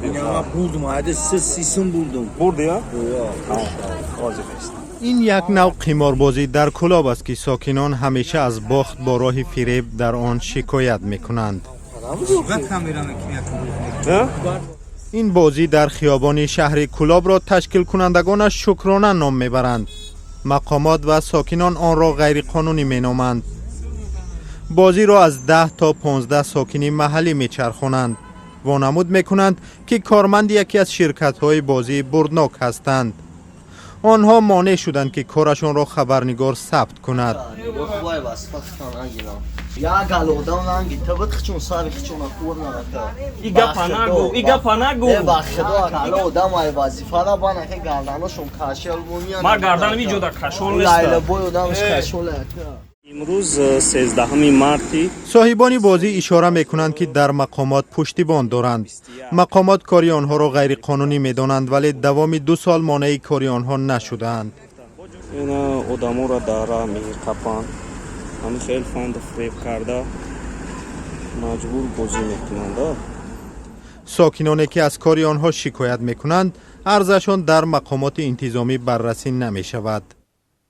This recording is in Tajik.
Ина бурдум, ҳайда 30 сум бурдум. Бурди, я? Ин як нав қиморбозӣ дар Кӯлоб аст, ки сокинон ҳамеша аз бохт бо роҳи фиреб дар он шикоят мекунанд. Ин бозӣ дар хиёбони шаҳри Кӯлобро ташкилкунандагонаш «Шукрона» ном мебаранд. Мақомот ва сокинон онро ғайриқонунӣ меноманд. Бозиро аз 10 то 15 сокини маҳаллӣ мечархонанд, вонамуд мекунанд, ки корманди яке аз ширкатҳои бозии бурднок ҳастанд. Онҳо монеъ шуданд, ки корашонро хабарнигор сабт кунад. Як гал одам ранги та буд, хичон сари хичона кур нарака. И гапа нагу, и гапа нагу. Э, ба худо, гала одам ай вазифара бана ки гарданашон кашел мумиян. Ма гарданам иҷода кашол неста. Лайлабой одамш кашол. Имрӯз 13-уми марти. Соҳибони бозӣ ишора мекунанд, ки дар мақомот пуштибон доранд. Мақомот кори онҳоро ғайриқонунӣ медонанд, вале давоми 2 сол монеи кори онҳо нашудаанд. Ина одаморо дар раҳ меқапанд, ҳами хел фанду фиреб карда, маҷбур бозӣ мекунанд. Сокиноне, ки аз кори онҳо шикоят мекунанд, арзашон дар мақомоти интизомӣ баррасӣ намешавад.